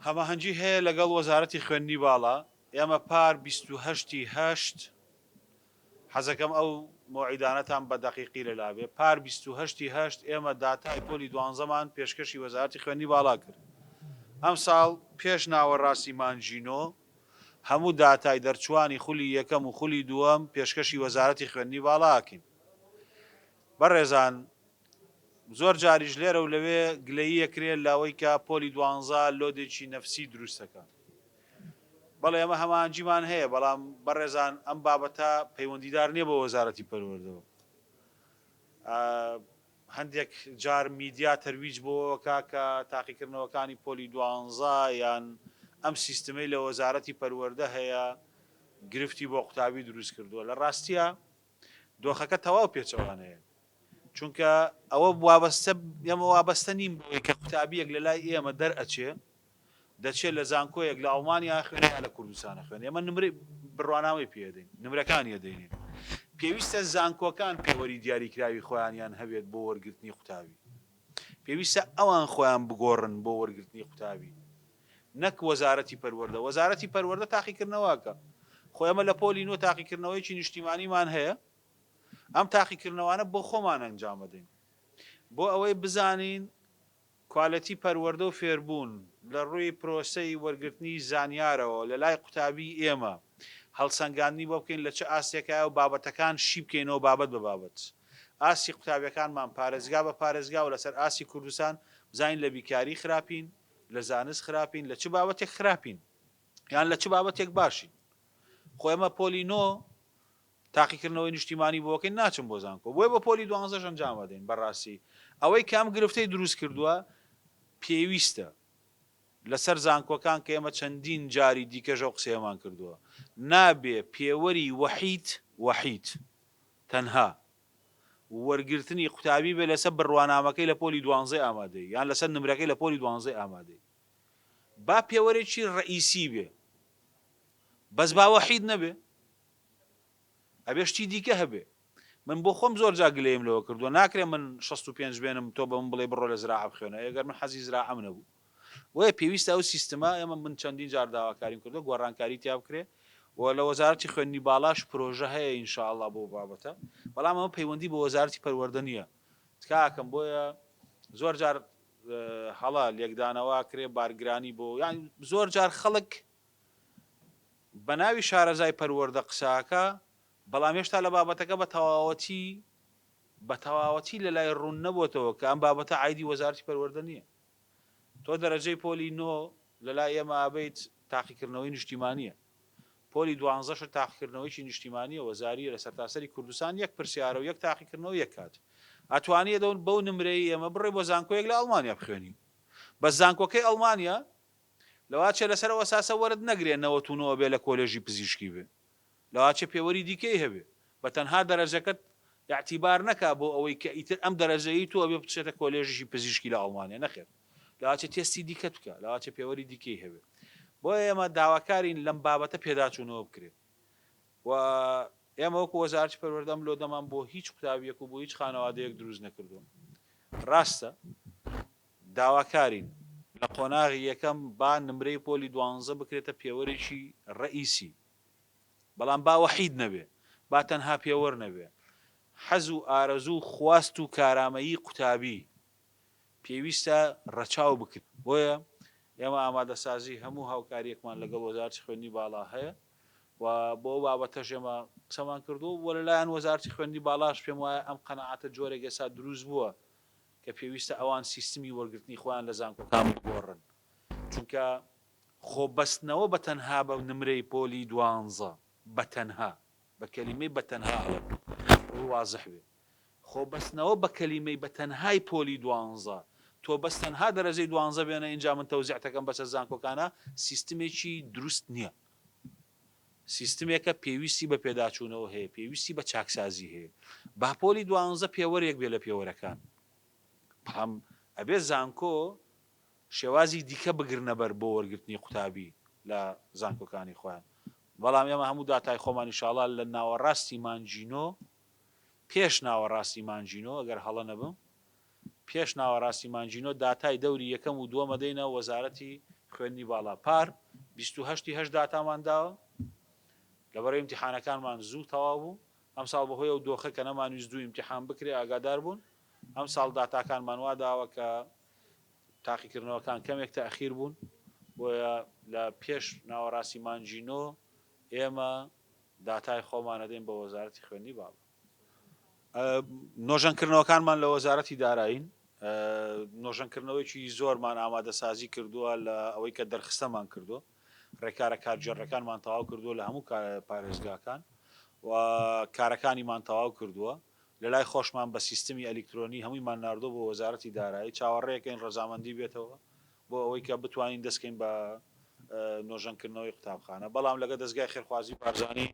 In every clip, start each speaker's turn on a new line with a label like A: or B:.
A: هەماهەنگی هەیە لەگەڵ وەزارەتی خوێندنی باڵا، ئێمە پار 28 ی هەشت، حەزەکەم ئەو مەوعیدانەتان بە دەقیقی لەلابێ، پار 28 ی هەشت ئێمە داتای پۆلی دوانزەمان پێشکەشی وەزارەتی خوێندنی باڵا کرد، ئەمساڵ پێش ناوەڕاستی مانگی نۆ هەموو داتای دەرچووانی خولی یەکەم و خولی دووەم پێشکەشی وەزارەتی خوێندنی باڵا ئەکەین. بەڕێزان زۆر جاریش لێرە و لەوێ گلەیی ئەکرێ لەوەی کە پۆلی دوانزە لۆدێکی نەفسی دروست ئەکا. بەڵێ ئێمە هەماهەنگیمان هەیە، بەڵام بەڕێزان ئەم بابەتە پەیوەندیدار نییە بە وەزارەتی پەروەردەوە. هەندێک جار میدیا تەرویج بۆوەکا کە تاقیکردنەوەکانی پۆلی دوانزە یان ئەم سیستمەی لە وەزارەتی پەروەردە هەیە گرفتی بۆ قوتابی دروست کردووە. لە ڕاستیا دۆخەکە تەواو پێچەوانەیە. چونکە ئەوە وابەستە ئێمە وابەستە نین بەوەی کە قوتابییەک لە لای ئێمە دەرئەچێ دەچێت لە زانکۆیەک لە ئەڵمانیا ئەخوێنێ یا لە کوردستان ئەخوێنێ ئێمە نمرەی بڕوانامەی پێ ئەدەین نمرەکانی ئەدەینێ پێویستە زانکۆکان پێوەری دیاریکراوی خۆیانیان هەبێت بۆ وەرگرتنی قوتابی پێویستە ئەوان خۆیان بگۆڕن بۆ وەرگرتنی قوتابی نەک وەزارەتی پەروەردە وەزارەتی پەروەردە تاقیکردنەوەکە خۆ ئێمە لە پۆلی نۆ تاقیکردنەوەیەکی نیشتیمانیمان هەیە ئەم تاقیکردنەوانە بۆ خۆمان ئەنجام ئەدەین بۆ ئەوەی بزانین کوالێتی پەروەردە و فێربوون لە ڕووی پرۆسەی وەرگرتنی زانیارەوە لە لای قوتابیی ئێمە هەڵسەنگاندنی بۆ بکەین لە چ ئاستێکایە و بابەتەکان شی بکەینەوە بابەت بە بابەت ئاستی قوتابیەکانمان پارێزگا بە پارێزگا و لەسەر ئاستی کوردستان بزانین لە بیکاری خراپین لە زانست خراپین لە چ بابەتێک خراپین یان لە چ بابەتێک باشین خۆ ئێمە پۆلی نۆ تاقیکردنەوەی نیشتیمانی بۆ کەین ناچم بۆ زانکۆ بۆیە بە پۆلی دوانزەش ئەنجام ئەدەین بەڕاستی ئەوەی کە ئەم گرفتەی دروست کردووە پێویستە لەسەر زانکۆکان کە ئێمە چەندین جاری دیکەش ئەو قسەیەمان کردووە نابێ پێوەری وەحید وەحید تەنها وەرگرتنی قوتابی بێ لەسەر بڕوانامەکەی لە پۆلی دوانزەی ئامادەی یان لەسەر نمرەکەی لە پۆلی دوانزەی ئامادەی با پێوەرێکی ڕئیسی بێ بەس با وەحید نەبێ ئەبێ شتی دیکە هەبێ. من بۆ خۆم زۆر جار گلەییم لەوە کردووە ناکرێ من 65 بێنم تۆ بە من بڵێی بڕۆ لە زراعە بخوێنە ئەگەر من حەزی زراعەم نەبوو. بۆیە پێویستە ئەو سیستمە ئێمە من چەندین جار داواکاریم کردووە گۆڕانکاری تیا بکرێ و لە وەزارەتی خوێندنی باڵاش پرۆژە هەیە ان شاء اللە بۆ بابەتە بەڵام ئەمە پەیوەندی بە وەزارەتی پەروەردە نییە تکاکەم بۆیە زۆر جار هەڵە لێکدانەوە کرێ بارگرانی بۆ یان زۆر جار خەڵک بە ناوی شارەزای پەروەردە قسە ئەکا، بەڵام هێشتا لە بابەتەکە بە تەواوەتی بە تەواوەتی لە لای ڕوون نەبۆتەوە کە ئەم بابەتە عایدی وەزارەتی پەروەردە نییە. تۆ دەرەجەی پۆلی نۆ لە لای ئێمە ئەبەیت تاقیکردنەوەی نیشتیمانییە. پۆلی دوانزەشت تاقیکردنەوەیەکی نیشتیمانییە، وەزارییە لە سەرتاسەری کوردستان یەک پرسیارە و یەک تاقیکردنەوە یەک کات. ئەتوانی بەو نمرەی ئێمە بڕۆی بۆ زانکۆیەک لە ئەڵمانیا بخوێنی. بەس زانکۆکەی ئەڵمانیا لەواچێ لەسەر ئەو ئەساسە وەرت نەگرێ 99 ئەبێ لە کۆلێژی پزیشکی بێ لەواچێ پێوەری دیکەی هەبێ بە تەنها دەرەجەکەت ئیعتیبار نەکا بۆ ئەوەی کە ئیتر ئەم دەرەجەیەی تۆ ئەبێ بچێتە کۆلێژیی پزیشکی لە ئەڵمانیا نەخێر لەواچێ تێستی دیکەت بکا لەواچێ پێوەری دیکەی هەبێ بۆیە ئێمە داواکارین لەم بابەتە پێداچوونەوە بکرێ و ئێمە وەکو وەزارەتی پەروەردە ئەم لۆدەمان بۆ هیچ قوتابیەک و بۆ هیچ خانەوادەیەک دروست نەکردووە ڕاستە داواکارین لە قۆناغی یەکەم با نمرەی پۆلی دوانزە بکرێتە پێوەرێکی رەئیسی، بەڵام با وەحید نەبێ، با تەنها پێوەر نەبێ. حەز و ئارەزوو و خواست و کارامەیی قوتابی پێویستە رەچاو بکرێ. بۆیە ئێمە ئامادەسازی هەموو هاوکارییەکمان لەگەڵ وەزارەتی خوێندنی باڵا هەیە و بۆ ئەو بابەتەش ئێمە قسەمان کردووە و لەلایەن وەزارەتی خوێندنی باڵاش پێموایە ئەم قەناعەتە جۆرێک ئێستا دروست بووە کە پێویستە ئەوان سیستمی وەرگرتنی خۆیان لە زانکۆکان بگۆڕن، چونکە خۆ بەستنەوە بە تەنها بە نمرەی پۆلی دوانزە، بە تەنها، بە کەلیمەی بە تەنها ئەڵێم بۆی وازح بێ، خۆ بەستنەوە بە کەلیمەی بە تەنهای پۆلی دوانزە، تۆ بەس تەنها دەرەجەی دوانزە بێنە ئینجا من تەوزیعتەکەم بەسەر زانکۆکانا، سیستمێکی دروست نیە. سیستمێکە پێویستی بە پێداچوونەوە هەیە، پێویستی بە چاکسازی هەیە. با پۆلی دوانزە پێوەرێک بێ لە پێوەرەکان، بەڵام ئەبێ زانکۆ شێوازی دیکە بگرنە بەر بۆ وەرگرتنی قوتابی لە زانکۆکانی خۆیان. بەڵام ئێمە هەموو داتای خۆمان ئیشاڵا لە ناوەڕاستی مانگی نۆ، پێش ناوەڕاستی مانگی نۆ ئەگەر هەڵە نەبم، پێش ناوەڕاستی مانگی نۆ داتای دەوری یەکەم و دووەم ئەدەینە وەزارەتی خوێندنی باڵا پار 28 ی هەشت داتامان داوە لەبەرئەوەی ئیمتیحانەکانمان زوو تەواو بوو ئەمساڵ بەهۆی ئەو دۆخە کە نەمانویست دوو ئیمتیحان بکرێ ئاگادار بوون ئەمساڵ داتاکانمان وا داوە کە تاقیکردنەوەکان کەمێک تەئخیر بوون بۆیە لە پێش ناوەڕاستی مانگی نۆ ئێمە داتای خۆمان ئەدەین بە وەزارەتی خوێندنی باڵا. نۆژەنکردنەوەکانمان لە وەزارەتی دارایین نۆژەنکردنەوەیەکی زۆرمان ئامادەسازی کردووە لە ئەوەی کە دەرخستەمان کردووە ڕێکارە کارگێڕیەکانمان تەواو کردووە لە هەموو پارێزگاکان و کارەکانیمان تەواو کردووە لەلای خۆشمان بە سیستمی ئەلیکترۆنی هەموویمان ناردووە بۆ وەزارەتی دارایی چاوەڕێیەکەین ڕەزامەندی بێتەوە بۆ ئەوەی کە بتوانین دەستکەین بە نۆژەنکردنەوەی قوتابخانە بەڵام لەگە دەزگای خێرخوازی بارزانی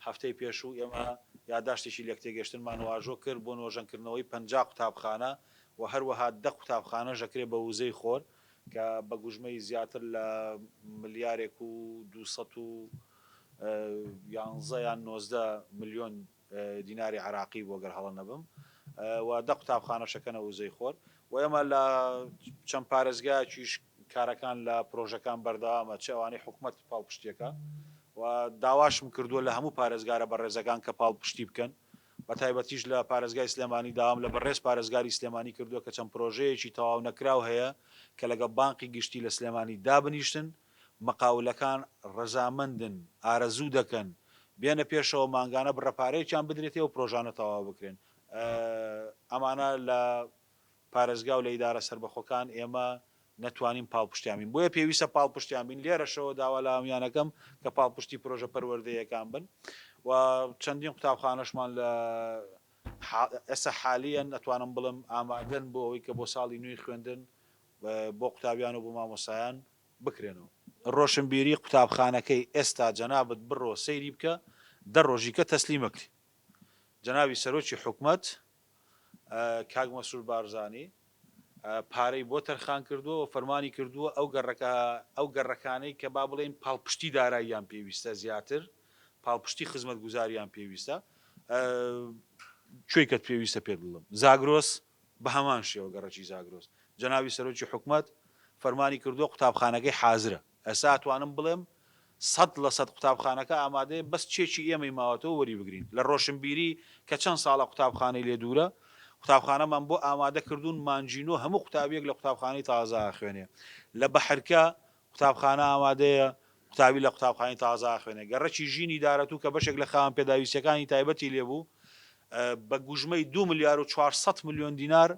A: هەفتەی پێشوو ئێمە یاداشتێکی لێکتێگەشتنمان واژۆ کرد بۆ نۆژەنکردنەوەی 50 قوتابخانە و هەروەها 10 قوتابخانەش ئەکرێ بە وزەی خۆر کە بە گوژمەی زیاتر لە ملیارێک و 211 یان 19 ملیۆن دیناری عێراقی بوو گەر هەڵە نەبم و دە قوتابخانەش ئەکەنە وزەی خۆر و ئێمە لە چەند پارێزگایەکیش کارەکان لە پرۆژەکان بەردەوامە چ ئەوانەی حکومەت پاڵپشتیەکە و داواشم کردووە لە هەموو پارێزگارە بەڕێزەکان کە پاڵپشتی بکەن بە تایبەتیش لە پارێزگای سلێمانی داوام لە بەڕێز پارێزگاری سلێمانی کردووە کە چەند پرۆژەیەکی تەواو نەکراو هەیە کە لەگەڵ بانقی گشتی لە سلێمانی دابنیشتن مقاولەکان ڕەزامەندن، ئارەزوو دەکەن بێنە پێشەوە مانگانە بڕە پارەیەکیان بدرێتێ و پرۆژانە تەواو بکرێن. ئەمانە لە پارێزگا و لە ئیدارە سەربەخۆکان ئێمە نەتوانین پاڵپشتیان بین، بۆیە پێویستە پاڵپشتیان بین، لێرەشەوە داوا لە هەموویان ئەکەم کە پاڵپشتی پرۆژە پەروەردەییەکان بن و چەندین قوتابخانەشمان لە ئێستا حالیەن ئەتوانم بڵێم ئامادەن بۆ ئەوەی کە بۆ ساڵی نوێی خوێندن بۆ قوتابیان و بۆ مامۆستایان بکرێنەوە. ڕۆشنبیری قوتابخانەکەی ئێستا جەنابت بڕۆ سەیری بکە دە ڕۆژی کە تەسلیم ئەکرێ جەنابی سەرۆکی حکومەت کاک مەسرور بارزانی پارەی بۆ تەرخان کردووە و فەرمانی کردووە ئەو گەڕەکە ئەو گەڕەکانەی کە با بڵێین پاڵپشتی داراییان پێویستە زیاتر پاڵپشتی خزمەتگوزاریان پێویستە کوێی کەت پێویستە پێت بڵێم زاگرۆس بە هەمان شێوە گەڕەکی زاگرۆس جەنابی سەرۆکی حکومەت فەرمانی کردووە قوتابخانەکەی حازرە ئێستا ئەتوانم بڵێم 100% قوتابخانەکە ئامادەیە بەس چێکی ئێمەی ماوەتەوە وەری بگرین لە ڕۆشنبیری کە چەند ساڵە قوتابخانەی لێ دوورە قوتابخانەمان بۆ ئامادە کردوون مانگی نۆ هەموو قوتابیەک لە قوتابخانەی تازە ئەخوێنێ لە بەحرکە قوتابخانە ئامادەیە قوتابی لە قوتابخانەی تازە ئەخوێنێ گەڕەکی ژینی دارەتوو کە بەشێک لە خاوەن پێداویستیەکانی تایبەتی لێ بوو بە گوژمەی دوو ملیار و 400 ملیۆن دینار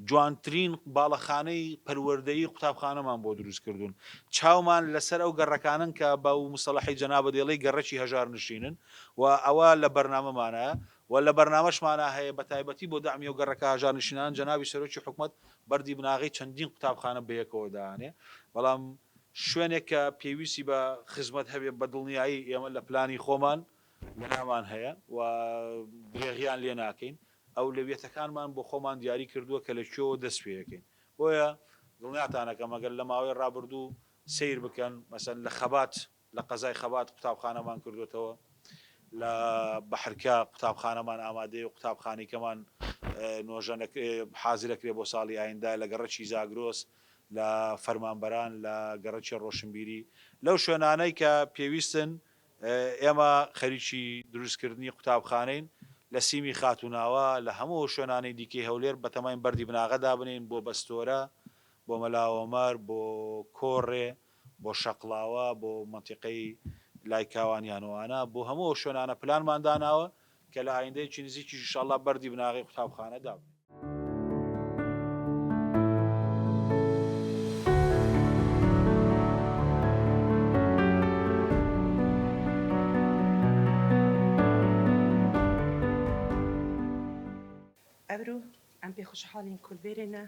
A: جوانترین باڵەخانەی پەروەردەیی قوتابخانەمان بۆ دروست کردوون. چاومان لەسەر ئەو گەڕەکانەن کە بە مستەڵەحی جەنابت دەیڵێی گەڕەکی هەژارنشینن و ئەوە لە بەرنامەمانایە و لە بەرنامەشمانا هەیە بە تایبەتی بۆ دەعمی ئەو گەڕەکە هەژارنشینانە جەنابی سەرۆکی حکومەت بەردی بناغەی چەندین قوتابخانە بەیەکەوە دانێ بەڵام شوێنێک کە پێویستی بە خزمەت هەبێ بە دڵنیایی ئێمە لە پلانی خۆمان لەلامان هەیە و درێغیان لێ ناکەین. ئەولەویەتەکانمان بۆ خۆمان دیاری کردووە کە لە کوێوە دەست پێ ئەکەین. بۆیە دڵنیاتان ئەکەم ئەگەر لە ماوەی ڕابردوو سەیر بکەن مەسەن لە خەبات لە قەزای خەبات قوتابخانەمان کردووەتەوە، لە بەحرکە قوتابخانەمان ئامادەیە و قوتابخانەیکەمان نۆژەنەکرێ حازرەکرێ بۆ ساڵی ئایندە، لە گەڕەکی زاگرۆس، لە فەرمانبەران، لە گەڕەکی ڕۆشنبیری، لەو شوێنانەی کە پێویستن ئێمە خەریکی دروستکردنی قوتابخانەین لە سیمی خاتووناوا، لە هەموو ئەو شوێنانەی دیکەی هەولێر بەتەماین بەردی بناغە دابنێین بۆ بەستۆرە، بۆ مەلا ئۆمەر، بۆ کۆڕێ، بۆ شەقڵاوە، بۆ مەنتیقەی لای کاوانیان و ئەوانە، بۆ هەموو ئەو شوێنانە پلانمان داناوە کە لە ئایندەیەکی نزیکیش ئیشاڵڵا بەردی بناغەی قوتابخانە دابنێین.
B: ئەورو ئەم پێ خوشحالین کول ڤێرێنە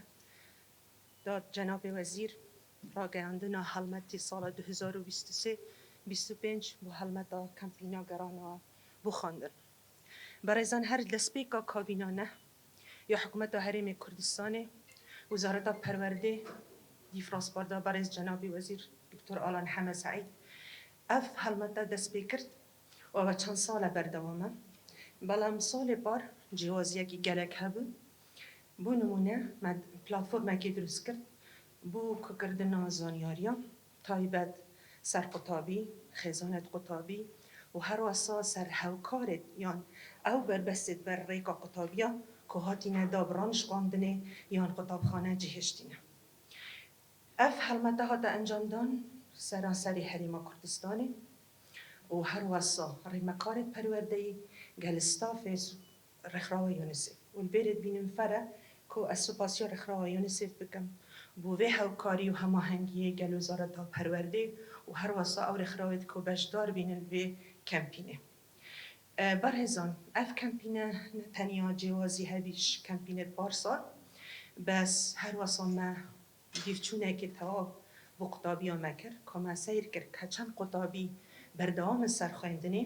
B: داد جەنابێ وەزیر ڕاگەیاندنا هەڵمەتی ساڵە 2023 25 بۆ هەڵمەتا کەمپینا گەڕانەوە بۆ خواندن. بەڕێزان هەر دەستپێکا کابینانە یا حکومەتا هەرێمی کوردستانێ وزارەتا پەروەردێ دیف ڕاسپاردا بەڕێز جەنابی وەزیر دکتۆر ئالان حەمە سەعید ئەڤ هەڵمەتە دەستپێکرد و ئەوە چەند ساڵە بەردەوامە بەڵام ساڵێ پار جیوازیەکی گەلەک هەبوو بۆ نمونە مە پلاتفۆرمەکی دروست کرد بۆ کوکردنا زانیاریا. تایبەت سەر قوتابی، خێزانێت قوتابی و هەروەسا سەر هەوکارێت یان ئەو بەربەستێت بەر ڕێکا قوتابیا کو هاتینە دابڕان ژ خواندنێ یان قوتابخانە جیهشتینە. ئەڤ هەڵمەتە هاتە ئەنجامدان سەرانسەری هەرێما کوردستانێ و هەروەسا ڕێمەکارێت پەروەردەیی گەل ستافێ ڕێکخراوە یونیسێف و لڤێرێ دبینم فەرە کو ئەز سوپاسیا ڕێکخراوە یونیسێف بکەم بۆ ڤێ هەوکاری و هەماهەنگیێ گەل وزارەتا پەروەردێ و هەروەسا ئەو ڕێکخراوێت کو بەشدار بینن ڤێ کەمپینێ. بەڕێزان ئەڤ کەمپینە نە تەنیا جێوازی هەبی ژ کەمپینێت پارسال بەس هەروەسا مە دیڤچوونێکێ تەواو بۆ قوتابیا مە کرد کا مە سەیر کرد کە چەند قوتابی بەردەوامن سەر خوێندنێ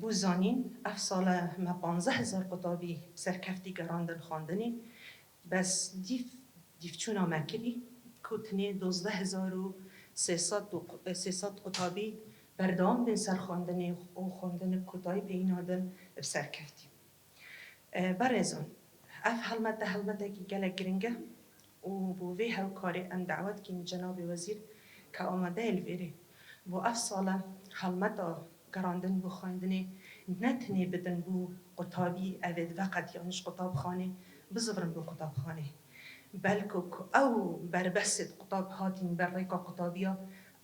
B: بۆ زانین ئەڤ ساڵە مە 15,000 قوتابی سەرکەفتی گەڕاندن خواندنێ بەس دیڤ دیڤچوونا مە کری کو تنێ 12,300 قوتابی بەردەوام بن سەر خواندنێ و خواندن کۆتایی پێینادن بسەرکەفتی. بەڕێزان ئەڤ هەڵمەتە هەڵمەتێکی گەلەک گرنگە و بۆ ڤێ هەوکارێ ئەم دەعوەت کین جەنابێ وەزیر کە ئامادەیە لڤێرێ بۆ ئەڤ ساڵە هەڵمەتا گەڕاندن بۆ خوێندنێ نە تنێ بدن بۆ قوتابی ئەڤێد ڤەقەتیانش قوتابخانێ بزڤرن بۆ قوتابخانێ بەلکۆ کو ئەو بەربەستێت قوتاب هاتین بەر ڕێکا قوتابیا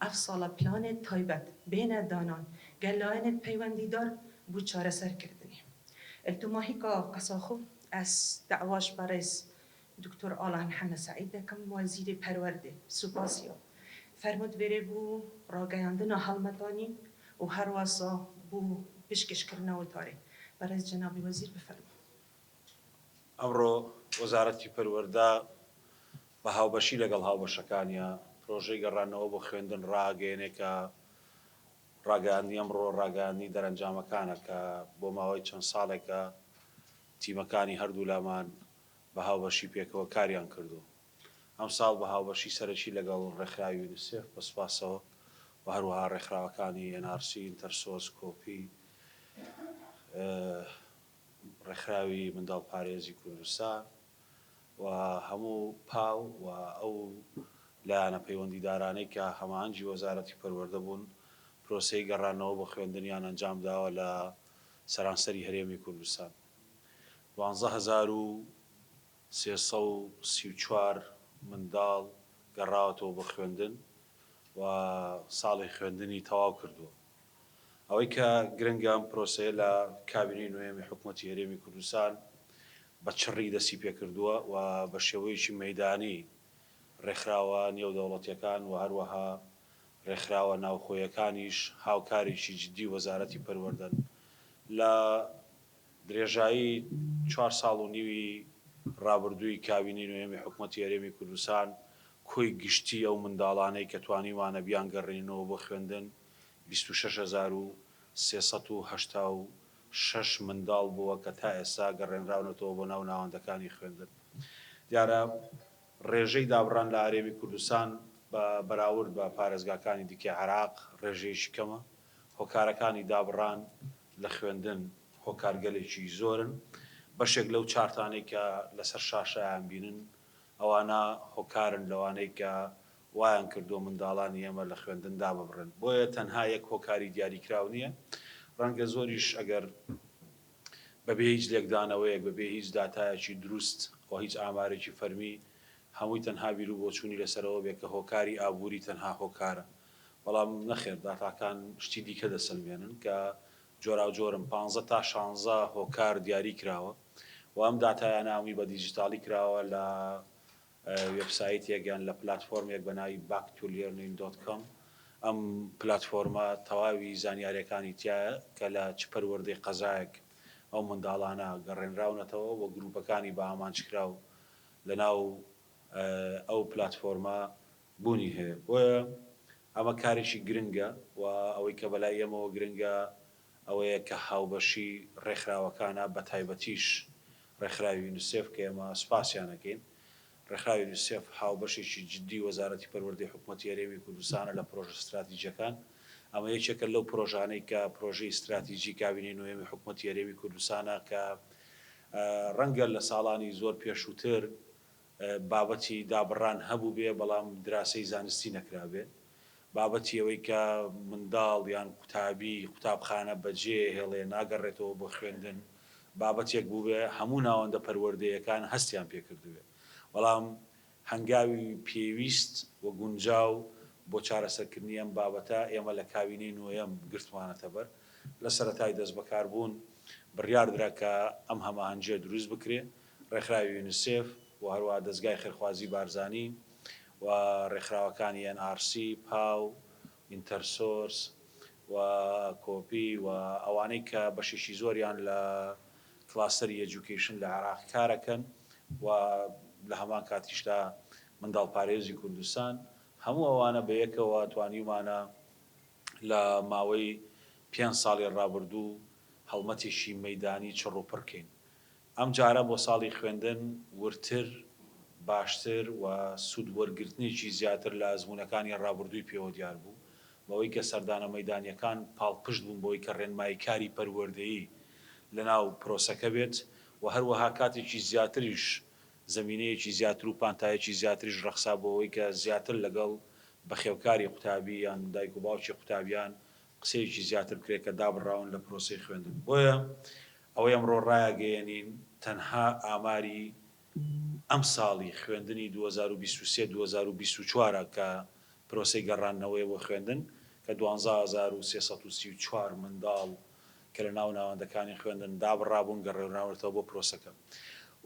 B: ئەڤ ساڵە پلانێت تایبەت بێنە دانان گەل لایەنێت پەیوەندیدار بۆ چارەسەر کردنێ. ئلتوماهیکا قساخو ئەز دەعواش بەڕێز دکتۆر ئالان حەمە سەعید دەکەم وەزیری پەروەردێ سوپاسیا فەرموود ڤێرێ بوو ڕاگەیاندنا هەڵمەتانی و هەروەسا بوو پێشکەشکردنا وتارێ. بەڕێز جەنابی وەزیر بفەرموو.
A: ئەمڕۆ وەزارەتی پەروەردە بە هاوبەشی لەگەڵ هاوبەشەکانیا پرۆژەی گەڕانەوە بۆ خوێندن ڕائەگەیەنێ کە ڕاگەیاندنی ئەمڕۆ ڕاگەیاندنی دەرەنجامەکانە کە بۆ ماوەی چەند ساڵێکە تیمەکانی هەردوولامان بە هاوبەشی پێکەوە کاریان کردووە. ئەمساڵ بە هاوبەشی سەرەکی لەگەڵ ڕێکخراوی یونیسێف بە سوپاسەوە و هەروەها ڕێکخراوەکانی ئێن ئاڕ سی، ئینتەرسۆز، کۆپی، ڕێکخراوی منداڵپارێزی کوردستان و هەموو پاو و ئەو لایەنە پەیوەندیدارانەی کە هەماهەنگی وەزارەتی پەروەردە بوون پرۆسەی گەڕانەوە بۆ خوێندنیان ئەنجامداوە لە سەرانسەری هەرێمی کوردستان. 12334 منداڵ گەڕاوەتەوە بۆ خوێندن و ساڵی خوێندنی تەواو کردووە. ئەوەی کە گرنگە ئەم پرۆسەیە لە کابینەی نۆیەمی حکومەتی هەرێمی کوردستان بە چڕی دەستی پێکردووە و بە شێوەیەکی مەیدانی ڕێکخراوە نێودەوڵەتیەکان و هەروەها ڕێکخراوە ناوخۆیەکانیش هاوکارێکی جدی وەزارەتی پەروەردەن لە درێژایی چوار ساڵ و نیوی ڕابردووی کابینەی نۆیەمی حکومەتی هەرێمی کوردستان کۆی گشتی ئەو منداڵانەی کە توانیومانە بیانگەڕێنینەوە بۆ خوێندن 26386 منداڵ بووە کە تا ئێستا گەڕێنراونەتەوە بۆ ناو ناوەندەکانی خوێندن. دیارە ڕێژەی دابڕان لە هەرێمی کوردستان بە بەراورد بە پارێزگاکانی دیکەی عێراق ڕێژەیەکی کەمە، هۆکارەکانی دابڕان لە خوێندن هۆکارگەلێکی زۆرن، بەشێک لەو چارتانەی کە لەسەر شاشە ئەیانبینن ئەوانە هۆکارن لەوانەی کە وایان کردووە منداڵانی ئێمە لە خوێندن داببڕێن، بۆیە تەنها یەک هۆکاری دیاریکراو نییە، ڕەنگە زۆریش ئەگەر بەبێ هیچ لێکدانەوەیەک، بەبێ هیچ داتایەکی دروست و هیچ ئامارێکی فەرمی هەمووی تەنها بیروبۆچوونی لەسەرەوە بێ کە هۆکاری ئابووری تەنها هۆکارە، بەڵام نەخێر داتاکان شتی دیکە دەسەلمێنن کە جۆراوجۆرن، پانزە تا شانزە هۆکار دیاری کراوە و ئەم داتایانە هەمووی بە دیجیتاڵی کراوە لە وێبسایتێک یان لە پلاتفۆرمێک بە ناوی backtolearning dot com ئەم پلاتفۆرمە تەواوی زانیاریەکانی تیایە کە لە چ پەروەردەی قەزایەک ئەو منداڵانە گەڕێنراونەتەوە و گروپەکانی بە ئامانجکراو لە ناو ئەو پلاتفۆرمە بوونی هەیە بۆیە ئەمە کارێکی گرنگە و ئەوەی کە بەلای ئێمەوە گرنگە ئەوەیە کە هاوبەشی ڕێکخراوەکانە بەتایبەتیش ڕێکخراوی یونیسێف کە ئێمە سوپاسیان ئەکەین. ڕێکخراوی یونیسێف هاوبەشێکی جددی وەزارەتی پەروەردەی حکومەتی هەرێمی کوردستانە لە پرۆژە ستراتیجیەکان. ئەمە یەکێکە لەو پرۆژانەی کە پرۆژەی ستراتیجی کابینەی نۆیەمی حکومەتی هەرێمی کوردستانە کە ڕەنگە لە ساڵانی زۆر پێشووتر بابەتی دابڕان هەبووبێ بەڵام دراسەی زانستی نەکرابێ. بابەتی ئەوەی کە منداڵ یان قوتابی قوتابخانە بەجێ هێڵێ ناگەڕێتەوە بۆ خوێندن بابەتێک بووبێ هەموو ناوەندە پەروەردەیەکان هەستیان پێ کردبێ بەڵام هەنگاوی پێویست و گونجاو بۆ چارەسەرکردنی ئەم بابەتە ئێمە لە کابینەی نۆیەم گرتمانەتە بەر. لە سەرەتای دەستبەکاربوون بڕیاردرا کە ئەم هەماهەنگییە دروست بکرێ. ڕێکخراوی یونیسێف و هەروەها دەزگای خێرخوازی بارزانی و ڕێکخراوەکانی ئێن ئاڕ سی، پاو، ئینتەرسۆرس و کۆپی و ئەوانەی کە بەشێکی زۆریان لە کڵاستەری Education لە عێراق کارەکەن و لە هەمان کاتیشدا منداڵپارێزی کوردستان، هەموو ئەوانە بەیەکەوە توانیومانە لە ماوەی پێنج ساڵی ڕابردوو هەڵمەتێکی مەیدانی چڕ و پڕ کەین. ئەمجارە بۆ ساڵی خوێندن وردتر، باشتر و سوود وەرگرتنێکی زیاتر لە ئەزموونەکانی ڕابردووی پێوە دیار بوو، بەوەی کە سەردانە مەیدانییەکان پاڵپشت بوون بەوەی کە ڕێنماییکاری پەروەردەیی لەناو پرۆسەکە بێت و هەروەها کاتێکی زیاتریش زەمینەیەکی زیاتر و پانتایەکی زیاتریش ڕەخسا بۆ ئەوەی کە زیاتر لەگەڵ بەخێوکاری قوتابی یان دایک و باوکی قوتابیان قسەیەکی زیاتر بکرێت کە دابڕاون لە پرۆسەی خوێندن. بۆیە ئەوەی ئەمڕۆ ڕایەگەیەنین تەنها ئاماری ئەمساڵی خوێندنی 2023 2024 ە کە پرۆسەی گەڕاندنەوەیە بۆ خوێندن کە 12334 منداڵ کە لە ناو ناوەندەکانی خوێندن دابڕابوون گەڕێنراونەتەوە بۆ پرۆسەکە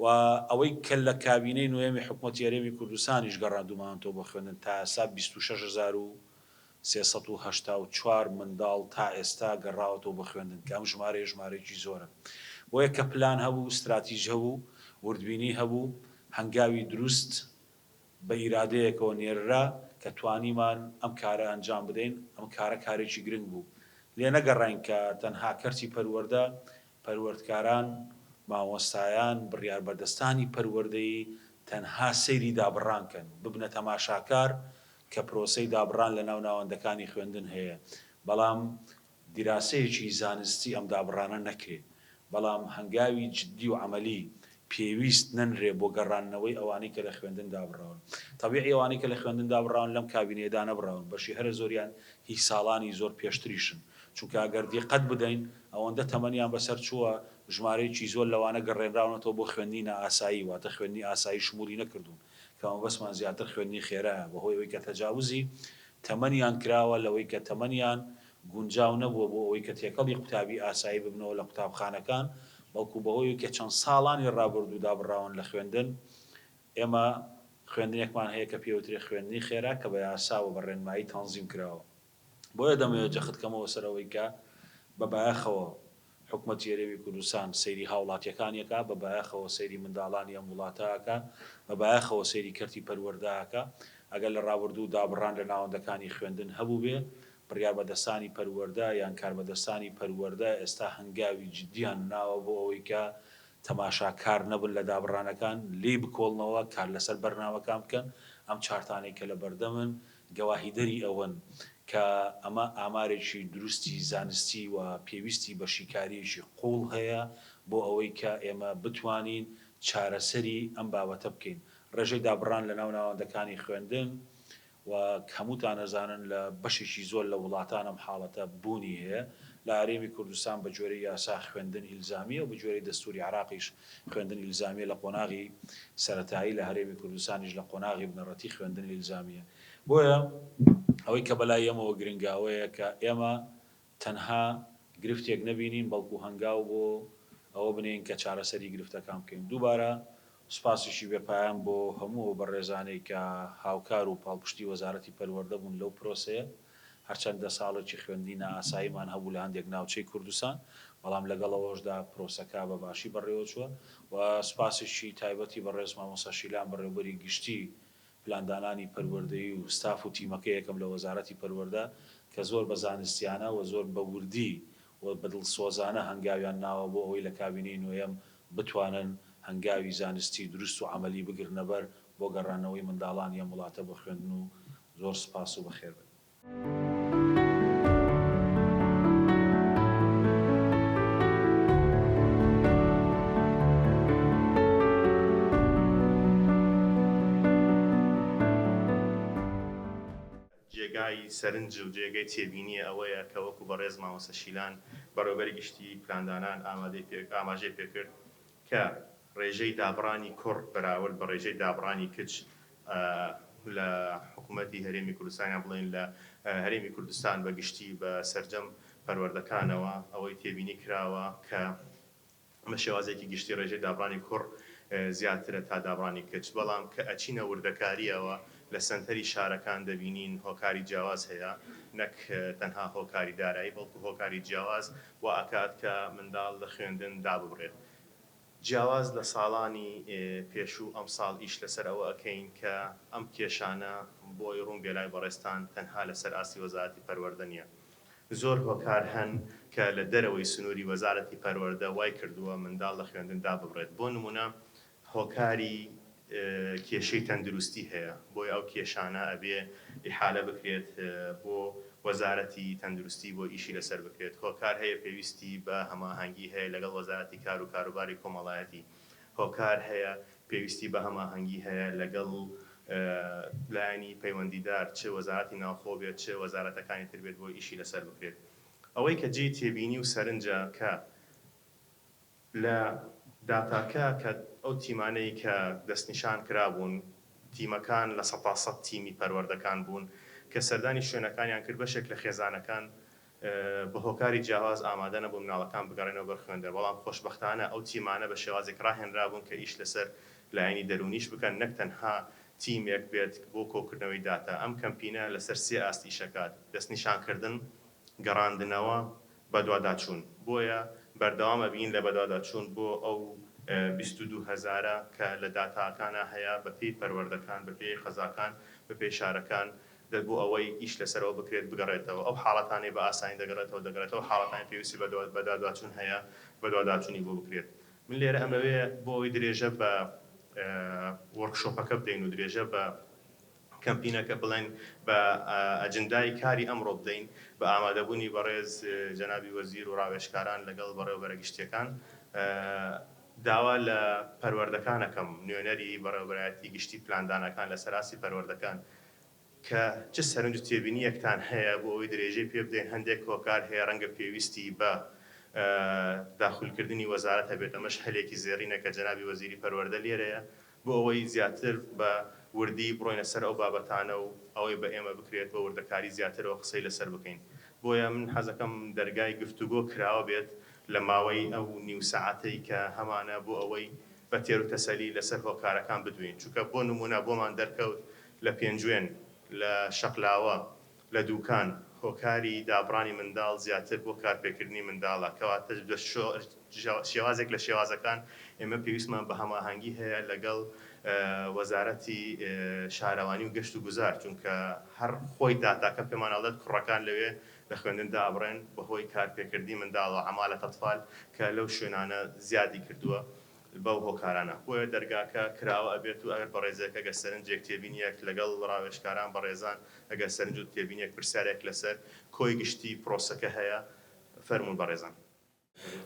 A: و ئەوەی کە لە کابینەی نۆیەمی حکومەتی هەرێمی کوردستانیش گەڕاندوومانەتەوە بۆ خوێندن تا ئێستا 26384 منداڵ تا ئێستا گەڕاوەتەوە بۆ خوێندن کە ئەم ژمارەیە ژمارەیەکی زۆرە. بۆیە کە پلان هەبوو، ستراتیج هەبوو، وردبینی هەبوو، هەنگاوی دروست بە ئیرادەیەکەوە نێررا کە توانیمان ئەم کارە ئەنجام بدەین، ئەم کارە کارێکی گرنگ بوو. لێنەگەڕاین کە تەنها کەرتی پەروەردە، پەروەردکاران، مامۆستایان، بڕیاربەدەستانی پەروەردەیی تەنها سەیری دابڕان کەن، ببنە تەماشاکار کە پرۆسەی دابڕان لەناو ناوەندەکانی خوێندن هەیە، بەڵام دیراسەیەکی زانستی ئەم دابڕانە نەکرێ، بەڵام هەنگاوی جدی و عەمەلی پێویست نەنرێ بۆ گەڕاندنەوەی ئەوانەی کە لە خوێندن دابڕاون. تەبیعی ئەوانەی کە لە خوێندن دابڕاون لەم کابینەیە دانەبڕاون، بەشی هەرە زۆریان هی ساڵانی زۆر پێشتریشن، چونکە ئەگەر دیقەت بدەین ئەوەندە تەمەنیان بەسەر چووە، ژمارەیەکی زۆر لەوانە گەڕێنراونەتەوە بۆ خوێندنی نائاسایی، واتە خوێندنی ئاسایی شمولی نەکردوون، کە مەبەستمان زیاتر خوێندنی خێرایە، بەهۆی ئەوەی کە تەجاوزی تەمەنیان کراوە لەوەی کە تەمەنیان گونجاو نەبووە بۆ ئەوەی کە تێکەڵی قوتابی ئاسایی ببنەوە لە قوتابخانەکان، بەڵکو بەهۆی ئەوەی کە چەند ساڵانی ڕابردوو دابڕاون لە خوێندن، ئێمە خوێندنێکمان هەیە کە پێوترێ خوێندنی خێرا کە بە یاسا و بە ڕێنمایی تەنزیم کراوە. بۆیە دەمەوێت جەخت کەمەوە سەر ئەوەی کە بە بایەخەوە حکومەتی هەرێمی کوردستان سەیری هاوڵاتیەکانی ئەکا، بە بایەخەوە سەیری منداڵانی ئەم وڵاتە ئەکا، بە بایەخەوە سەیری کەرتی پەروەردە ئەکا. ئەگەر لە ڕابردوو دابڕان لە ناوەندەکانی خوێندن هەبووبێ، بڕیاربەدەستانی پەروەردە یان کاربەدەستانی پەروەردە ئێستا هەنگاوی جدیان ناوە بۆ ئەوەی کە تەماشاکار نەبن لە دابڕانەکان، لێی بکۆڵنەوە، کار لەسەر بەرنامەکان بکەن، ئەم چارتانەی کە لەبەردەمن گەواهیدەری ئەوەن کە ئەمە ئامارێکی دروستی زانستی و پێویستی بە شیکارییەکی قووڵ هەیە بۆ ئەوەی کە ئێمە بتوانین چارەسەری ئەم بابەتە بکەین. ڕێژەی دابڕان لەناو ناوەندەکانی خوێندن وەک هەمووتان ئەزانن لە بەشێکی زۆر لە وڵاتان ئەم حاڵەتە بوونی هەیە. لە هەرێمی کوردستان بە گوێرەی یاسا خوێندن ئیلزامییە و بە گوێرەی دەستووری عێراقیش خوێندن ئیلزامییە لە قۆناغی سەرەتایی، لە هەرێمی کوردستانیش لە قۆناغی بنەڕەتی خوێندن ئیلزامییە. بۆیە ئەوەی کە بەلای ئێمەوە گرنگە ئەوەیە کە ئێمە تەنها گرفتێک نەبینین، بەڵکو هەنگاو بۆ ئەوە بنێین کە چارەسەری گرفتەکان بکەین. دووبارە سوپاسێکی بێ پایان بۆ هەموو ئەو بەڕێزانەی کە هاوکار و پاڵپشتی وەزارەتی پەروەردە بوون لەو پرۆسەیە. هەرچەندە ساڵێکی خوێندنی نائاساییمان هەبوو لە هەندێک ناوچەی کوردستان، بەڵام لەگەڵ ئەوەشدا پرۆسەکە بە باشی بەڕێوەچووە و سوپاسێکی تایبەتی بەڕێز مامۆستا شیلان بەڕێوەبەری گشتی پلاندانانی پەروەردەیی و ستاف و تیمەکەی یەکەم لە وەزارەتی پەروەردە کە زۆر بە زانستیانە و زۆر بە وردی و بە دڵسۆزانە هەنگاویان ناوە بۆ ئەوەی لە کابینەی نۆیەم بتوانن هەنگاوی زانستی دروست و عەمەلی بگرنەبەر بۆ گەڕانەوەی منداڵانی ئەم وڵاتە بۆ خوێندن و زۆر سوپاس و بەخێربێن.
C: جێگا. جێگای سەرنج و جێگەی تێبینییە ئەوەیە کە وەکو بەڕێز مامۆستا شیلان بەڕێوەبەری گشتیی پلاندانان ئامادەی پێ ئاماژەی پێکرد کە ڕێژەی دابڕانی کوڕ بەراورد بە ڕێژەی دابڕانی کچ لە حکوومەتی هەرێمی کوردستان یان بڵێین لە هەرێمی کوردستان بە گشتی بە سەرجەم پەروەردەکانەوە ئەوەی تێبینی کراوە کە بە شێوازێکی گشتی ڕێژەی دابڕانی کوڕ زیاترە تا دابڕانی کچ، بەڵام کە ئەچینە وردەکارییەوە لە سەنتەری شارەکان دەبینین هۆکاری جیاواز هەیە نەک تەنها هۆکاری دارایی بەڵکو هۆکاری جیاواز وا ئەکات کە منداڵ لە خوێندن داببڕێت. جیاواز لە ساڵانی پێشوو ئەمساڵ ئیش لەسەر ئەوە ئەکەین کە ئەم کێشانە بۆی ڕوون بێ لای بەڕێزتان تەنها لەسەر ئاستی وەزارەتی پەروەردە نییە زۆر هۆکار هەن کە لە دەرەوەی سنووری وەزارەتی پەروەردە وای کردووە منداڵ لە خوێندن داببڕێت، بۆ نموونە هۆکاری کێشەی تەندروستی هەیە، بۆیە ئەو کێشانە ئەبێ ئیحالە بکرێت بۆ وەزارەتی تەندروستی بۆ ئیشی لەسەر بکرێت، هۆکار هەیە پێویستی بە هەماهەنگی هەیە لەگەڵ وەزارەتی کار و کاروباری کۆمەڵایەتی، هۆکار هەیە پێویستی بە هەماهەنگی هەیە لەگەڵ لایەنی پەیوەندیدار چ وەزارەتی ناوخۆ بێت چ وەزارەتەکانی تر بێت بۆی ئیشی لەسەر بکرێت. ئەوەی کە جێی تێبینی و سەرنجە کە لە داتاکە کە ئەو تیمانەی کە دەستنیشان کرابوون تیمەکان 100% تیمی پەروەردەکان بوون کە سەردانی شوێنەکانیان کرد بەشێک لە خێزانەکان بە هۆکاری جیاواز ئامادە نەبوون مناڵەکان بگەڕێنەوە بەر خوێندن، بەڵام خۆشبەختانە ئەو تیمانە بە شێوازێک ڕاهێنرابوون کە ئیش لەسەر لایەنی دەروونیش بکەن نەک تەنها تیمێک بێت بۆ کۆکردنەوەی داتا. ئەم کەمپینە لەسەر سێ ئاست ئیشەکات، دەستنیشانکردن، گەڕاندنەوە، بەدواداچوون. بۆیە بەردەوام ئەبین لە بەدواداچوون بۆ ئەو 22 هەزارە کە لە داتاکانا هەیە بەپێی پەروەردەکان، بەپێی قەزاکان، بەپێی شارەکان، دەت بۆ ئەوەی ئیش لەسەرەوە بکرێت بگەڕێتەوە ئەو حاڵەتانەی بە ئاسانی دەگەڕێتەوە دەگەڕێتەوە حاڵەتانی پێویستی بە بەدواداچوون هەیە بەدواداچوونی بۆ بکرێت من لێرە ئەمەوێ بۆ ئەوەی درێژە بە وۆرکشۆپەکە بدەین و درێژە بە کەمپینەکە بڵێن بە ئەجندای کاری ئەمڕۆ بدەین بە ئامادەبوونی بەڕێز جەنابی وەزیر و ڕاوێژکاران لەگەڵ بەڕێوەبەرە گشتیەکان داوا لە پەروەردەکان ئەکەم نوێنەری بەڕێوەبەرایەتی گشتی پلاندانەکان لەسەر ئاستی پەروەردەکان کە چ سەرنج و تێبینییەکتان هەیە بۆ ئەوەی درێژەی پێ بدەین، هەندێک هۆکار هەیە ڕەنگە پێویستی بە داخولکردنی وەزارەت هەبێت، ئەمەش هەلێکی زێڕینە کە جەنابی وەزیری پەروەردە لێرەیە بۆ ئەوەی زیاتر بە وردی بڕۆینە سەر ئەو بابەتانە و ئەوەی بە ئێمە بکرێت بە وردەکاری زیاترەوە قسەی لەسەر بکەین. بۆیە من حەزەکەم دەرگای گفتوگۆ کراوە بێت لە ماوەی ئەو نیو سەعاتەی کە هەمانە بۆ ئەوەی بە تێروتەسەلی لەسەر هۆکارەکان بدوێین، چونکە بۆ نموونە بۆمان دەرکەوت لە پێنجوێن، لە شەقلاوە، لە دووکان هۆکاری دابڕانی منداڵ زیاتر بۆ کارپێکردنی منداڵە، کەواتە بە شێوازێک لە شێوازەکان ئێمە پێویستمان بە هەماهەنگی هەیە لەگەڵ وەزارەتی شارەوانی و گەشت و گوزار، چونکە هەر خۆی داتاکە پێمان ئەڵێت کوڕەکان لەوێ لە خوێندن دابڕێن بەهۆی کارپێکردنی منداڵ و عەمالەت ئەتفال کە لەو شوێنانە زیادی کردووە بەو هۆکارانە بۆیە دەرگاکە کراوە ئەبێت و ئەگەر بەڕێزێک ئەگەر سەرنجێک تێبینیەک لەگەڵ ڕاوێژکاران بەڕێزان ئەگەر سەرنج و تێبینیەک پرسیارێک لەسەر کۆی گشتی پرۆسەکە هەیە فەرموون بەڕێزان.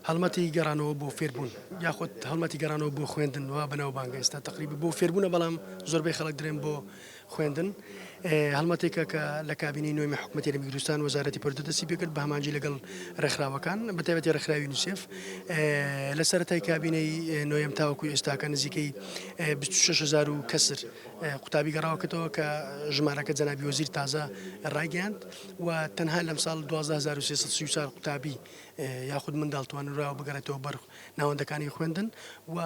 D: هەڵمەتی گەڕانەوە بۆ فێربوون یاخود هەڵمەتی گەڕانەوە بۆ خوێندن وا بەناوبانگە ئێستا تەقریبی بۆ فێربوونە بەڵام زۆربەی خەڵک درێن بۆ خوێندن هەڵمەتێکە کە لە کابینەی نۆیەمی حکومەتی هەرێمی کوردستان وەزارەتی پەروەردە دەستی پێکرد بە هەمانجی لەگەڵ ڕێکخراوەکان بە تایبەتی ڕێکخراوی یونیسێف لە سەرەتای کابینەی نۆیەم تاوەکو ئێستاکە نزیکەی 26 هەزار و کەسر قوتابی گەڕاوەکەتەوە کە ژمارەکە جەنابی وەزیر تازە ڕایگەیاند و تەنها لەمساڵ 12334 قوتابی یاخود منداڵ توانراوە بگەڕێتەوە بەر ناوەندەکانی خوێندن و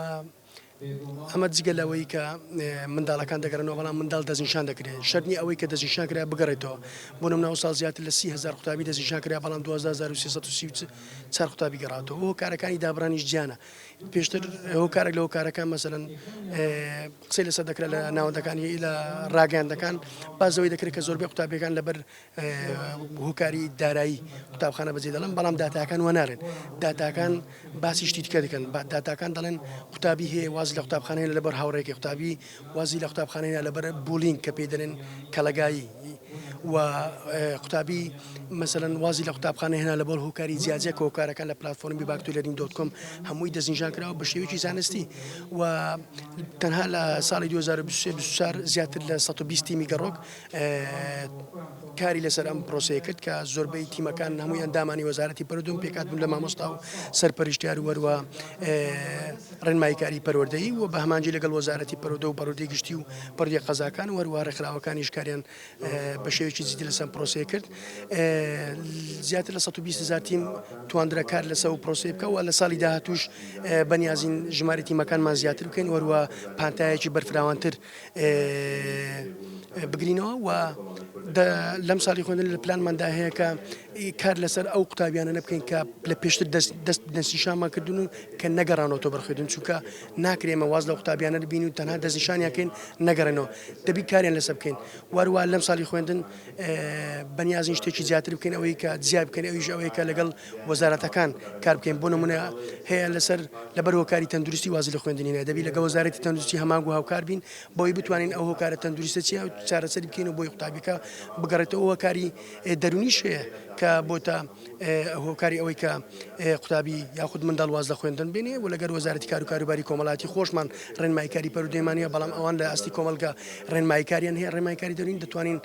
D: ئەمە جگە لەوەی کە منداڵەکان دەگەڕێنەوە بەڵام منداڵ دەستنیشان دەکرێت شەرت نییە ئەوەی کە دەستنیشان کرا بگەڕێتەوە بۆ نمونە ئەو ساڵ زیاتر لە 30 هەزار قوتابی دەستنیشان کرا بەڵام 12334 قوتابی گەڕاوەتەوە هۆکارەکانی دابڕانیش جیانە پێشتر هۆکارێک لە هۆکارەکان مەسەلەن قسەی لەسەر دەکرا لە ناوەندەکانی لە ڕاگەیاندەکان باس لەوەی دەکرێت کە زۆربەی قوتابیەکان لەبەر هۆکاری دارایی قوتابخانە بەجێ دەڵێن بەڵام داتاکان وەنارێن داتاکان باسی شتی دیکە دەکەن داتاکان دەڵێن قوتابی هەیە وازی لە قوتابخانەیە لەبەر هاوڕێکی قوتابی وازی لە قوتابخانەیە لەبەر bullying کە پێی دەڵێن کەڵەگایی. و قوتابی مەسەلەن وازی لە قوتابخانە هێنا لە بۆڵ هۆکاری جیاجیا کە هۆکارەکان لە پلاتفۆرمی باک تو لەرنینگ دۆت کۆم هەمووی دەستنیشان کراوە بە شێوەیەکی زانستی و تەنها لە ساڵی 2023 24 زیاتر لە 120 تیمی گەڕۆک کاری لەسەر ئەم پرۆسەیە کرد کە زۆربەی تیمەکان هەمووی ئەندامانی وەزارەتی پەروەردەن پێکات بوون لە مامۆستا و سەرپەرشتیار و وەروە ڕێنماییکاری پەروەردەیی و بە هەمانجی لەگەڵ وەزارەتی پەروەردە و پەروەردەی گشتی و پەروەردەی قەزاکان و هەروەها ڕێکخراوەکانیش کاریان بە شێوەیەکی جدی لەسەر ئەم پرۆسەیە کرد. زیاتر لە 120 هەزار تیم تواندرا کار لەسەر ئەو پرۆسەیە بکە و لە ساڵی داهاتووش بەنیازین ژمارەی تیمەکانمان زیاتر بکەین و هەروەها پانتایەکی بەرفراوانتر بگرینەوە و لەم ساڵی خوێندن لە پلانماندا هەیە کە کار لەسەر ئەو قوتابیانە نەبکەین کە لە پێشتر دەست دەست دەستنیشانمان کردون و کە نەگەڕانەوە بەر خوێندن چونکە ناکرێ ئێمە واز لە قوتابیانە بین و تەنها دەستنیشانیان کەین نەگەڕێنەوە دەبی کاریان لەسەر بکەین وەروە لەم ساڵی خوێندن بەنیازین شتێکی زیاتر بکەین ئەوەی کە جیا بکەین ئەویش ئەوەیە کە لەگەڵ وەزارەتەکان کار بکەین بۆ نمونە هەیە لەسەر لەبەر هۆکاری تەندروستی وازی لە خوێندنی نە دەبی لەگەڵ وەزارەتی تەندروستی هەمانگ و هاوکار بین بۆی بتوانین ئەو هۆکارە تەندروستە چیە و چارەسەری بکەین و بۆی قوتابیەکە بگەڕێتەوە هۆکاری دەرونیش هەیە کە بۆتە هۆکاری ئەوەی کە قوتابی یاخود منداڵ واز لە خوێندن بێنێ و لەگەر وەزارەتی کار و کاروباری کۆمەڵاتی خۆشمان ڕێنماییکاری پەروەردەیمان هەیە بەڵام ئەوان لە ئاستی کۆمەڵگە ڕێنماییکاریان هەیە ڕێنماییکاری دەروونی دەتوانین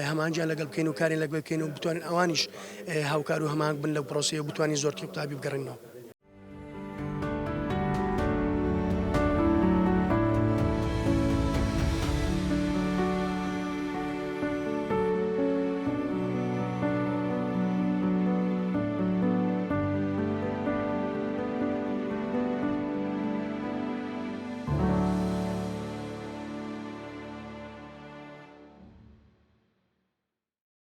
D: هەماهەنگیان لەگەڵ بکەین و کاریان لەگەڵ بکەین و بتوانین ئەوانیش هاوکار و هەماهەنگ بن لەو پرۆسەیە و بتوانین زۆرترین قوتابی بگەڕێننەوە.